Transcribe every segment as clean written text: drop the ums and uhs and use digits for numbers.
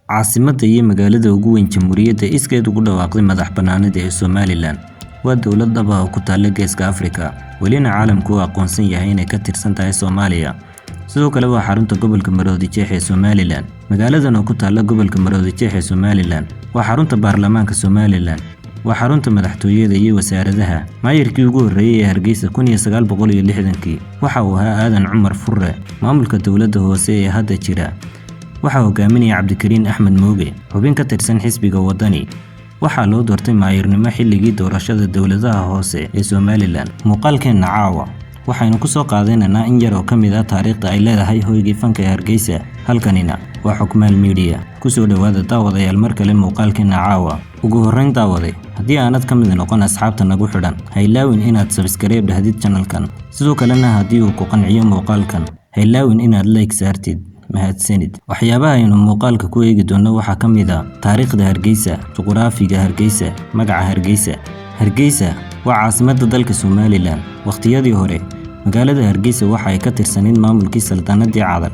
Caasimadda iyo magaalada ugu weyn Jamhuuriyadda iskeed ugu dhawaaqday madax-bannaanida ee Somalilan waa dowlad dhab ah oo ku taalla Geeska Afrika, welina caalamku u aqoonsan yahay inay ka tirsan tahay Soomaaliya. Sidoo kale waa xarunta gobolka Maroodi Jeex ee Somalilan. Magaaladan oo ku taalla gobolka Maroodi Jeex ee Somalilan waa xarunta baarlamaanka Somalilan, waa xarunta madaxtooyada iyo wasaaradaha. Maayirkii ugu horreeyay ee Hargeysa 1960kii waxa uu ahaa Aadan Cumar Furre. Maamulka dowladda hoose ee hadda jira waxaa hogaaminaya Cabdikariin Axmed Mooge, xubin ka tirsan xisbiga Waddani. Waxaa loo doortay maayirnimo xilligii doorashada dowladaha hoose ee Somalilan. Muuqaalkeenna caawa waxaynu ku soo qaadanaynaa in yar oo ka mid ah taariikhda ay leedahay hoygii fanka ee Hargeysa. Halkanina waa Xukmaal Media. Ku soo dhowaada, daawadayaal, mar kale muuqaalkeenna caawa. Ugu horrayn, daawade, haddii aanad ka mid noqon asxaabta nagu xidhan, ha ilaawin inaad subscribe dhahdid channelkan. Sidoo kalena haddii uu ku qanciyo muuqaalkan, ha ilaawin inaad like saartid. Mahadsanid. Waxyaabaha aynu muuqaalka ku eegi doonno waxaa ka mid ah taariikhda Hargeysa, juqraafiga Hargeysa, magaca Hargeysa. Hargeysa waa caasimadda dalka Somalilan. Waqtiyadii hore, magaalada Hargeysa waxa ay ka tirsanayd maamulkii Saldanadii Cadal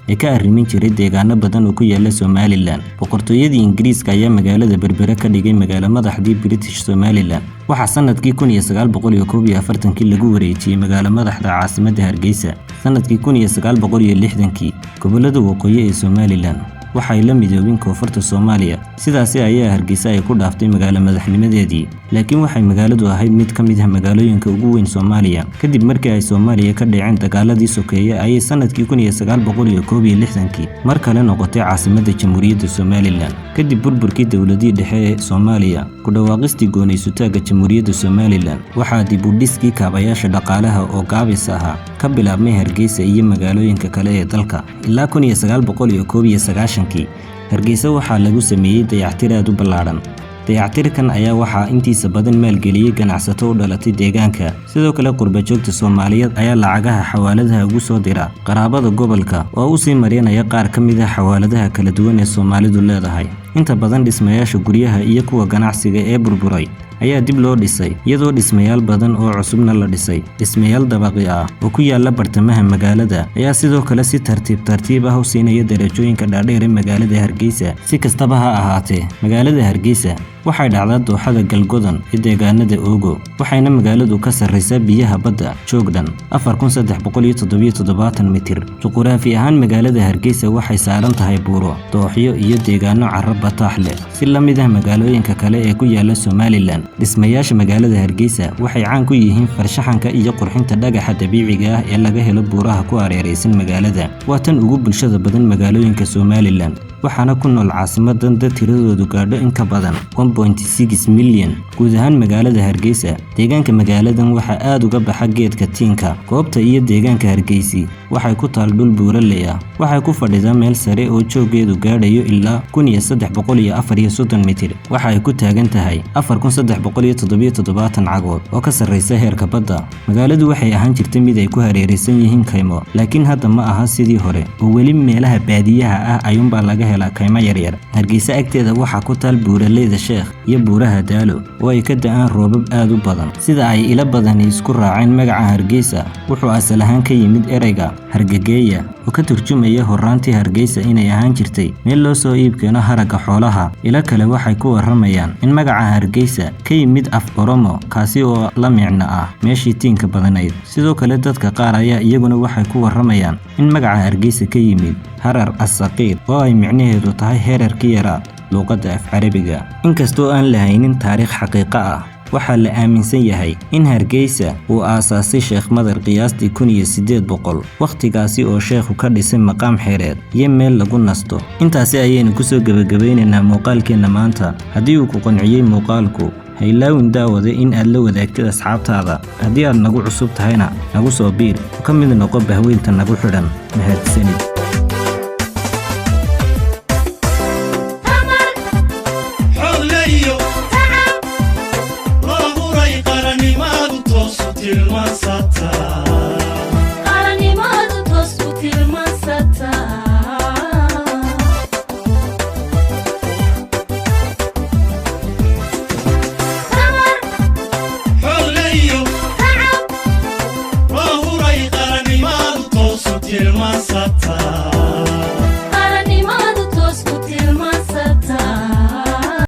ee ka arrimin jiray deegaano badan oo ku yaala Somalilan. Boqortooyadii Ingiriiska ayaa magaalada Berbera ka dhigay magaalo madaxdii British Somaliland. Waxaa sanadkii 1941kii lagu wareejiyey magaalo madaxda caasimadda Hargeysa. Sanadkii 1960kii, gobollada waqooyi ee Somalilan waxay la midoobeen koonfurta Soomaaliya. Sidaasi ayaa Hargeysa ay ku dhaaftay magaalo madaxnimadeedii. Laakiin waxay magaaladu ahayd mid ka mid ah magaalooyinka ugu weyn Soomaaliya. Kadib markii ay Soomaaliya ka dhaceen dagaaladii sokeeye ayay sanadkii 1961kii mar kale noqotay caasimadda Jamhuuriyadda Somalilan. Kadib burburkii dowladii dhexe ee Soomaaliya, ku dhawaaqistii gooni-isutaagga Jamhuuriyadda Somalilan, waxaa dib u dhiskii kaabayaasha dhaqaalaha oo gaabis ahaa ka bilaabmay Hargeysa iyo magaalooyinka kale ee dalka. Ilaa 1991kii, Hargeysa waxaa lagu sameeyey dayactir aad u ballaadhan. Dayactirkan ayaa waxaa intiisa badan maalgeliyey ganacsato u dhalatay deegaanka. Sidoo kale qurba-joogta Soomaaliyeed ayaa lacagaha xawaaladaha ugu soo dira qaraabada gobolka oo u sii marinaya qaar ka mid ah xawaaladaha kala duwan ee Soomaalidu leedahay. Inta badan dhismayaasha guryaha iyo kuwa ganacsiga ee burburay ayaa dib loo dhisay, iyadoo dhismayaal badan oo cusubna la dhisay. Dhismayaal dabaqi ah oo ku yaala bartamaha magaalada ayaa sidoo kale si tartiib tartiib ah u siinaya darajooyinka dhaadheer ee magaalada Hargeysa. Si kastaba ha ahaatee, magaalada Hargeysa waxay dhacdaa dooxada Galgodan ee deegaanada Oogo, waxayna magaaladu ka sarreysaa biyaha badda joog dhan 4377 mitir. Juquraafi ahaan, magaalada Hargeysa waxay saaran tahay buuro, dooxyo iyo deegaano carro bataax leh, si la mid ah magaalooyinka kale ee ku yaala Somalilan. Dhismayaasha magaalada Hargeysa waxay caan ku yihiin farshaxanka iyo qurxinta dhagaxa dabiiciga ah ee laga helo buuraha ku hareeraysan magaalada. Waa tan ugu bulshada badan magaalooyinka Somalilan, waxaana ku nool caasimadan dad tiradoodu gaadho in ka badan 1.6 milyan. Guud ahaan magaalada Hargeysa, deegaanka magaaladan waxaa aad uga baxa geedka tiinka. Goobta iyo deegaanka Hargeysi waxay ku taal dhul buuraley ah. Waxay ku fadhidaa meel sare oo jooggeedu gaadhayo ilaa 1334 mitir. Waxa ay ku taagan tahay 4377 cagood oo ka sarreysa heerka badda. Magaaladu waxay ahaan jirtay mid ay ku hareeraysan yihiin kaymo, laakiin hadda ma aha sidii hore, oo weli meelaha baadiyaha ah ayuunbaa laga helaa kaymo yaryar. Hargeysa agteeda waxaa ku taal buuraleyda Sheekh iyo buuraha Daalo oo ay ka da'aan roobab aad u badan. Sida ay ilo badani isku raaceen, magaca Hargeysa wuxuu asal ahaan ka yimid ereyga Hargageeya oo ka turjumaya horraantii Hargeysa inay ahaan jirtay meel loo soo iib keeno haragga xoolaha. Ilo kale waxay ku warramayaan in magaca Hargeysa ka yimid af Oromo, kaasi oo la micno ah meeshii tiinka badanayd. Sidoo kale dadka qaar ayaa iyaguna waxay ku warramayaan in magaca Hargeysa ka yimid Harar as-Saqiir oo ay micnaheedu tahay herarkii yaraa luuqadda af Carabiga. Inkastoo aan la haynin taariikh xaqiiqo ah, waxaa la aaminsan yahay in Hargeysa uu aasaasay Sheekh Madar qiyaastii 1800, wakhtigaasi oo sheekhu ka dhisay maqaam xereed iyo meel lagu nasto. Intaasi ayaynu kusoo gebagabeynaynaa muuqaalkeenna maanta. Haddii uu ku qanciyey muuqaalku, ha ilaawin, daawade, in aad la wadaagtid asxaabtaada. Haddii aad nagu cusub tahayna, nagu soo biir oo ka mid noqo bahweynta nagu xidhan. Mahadsanid.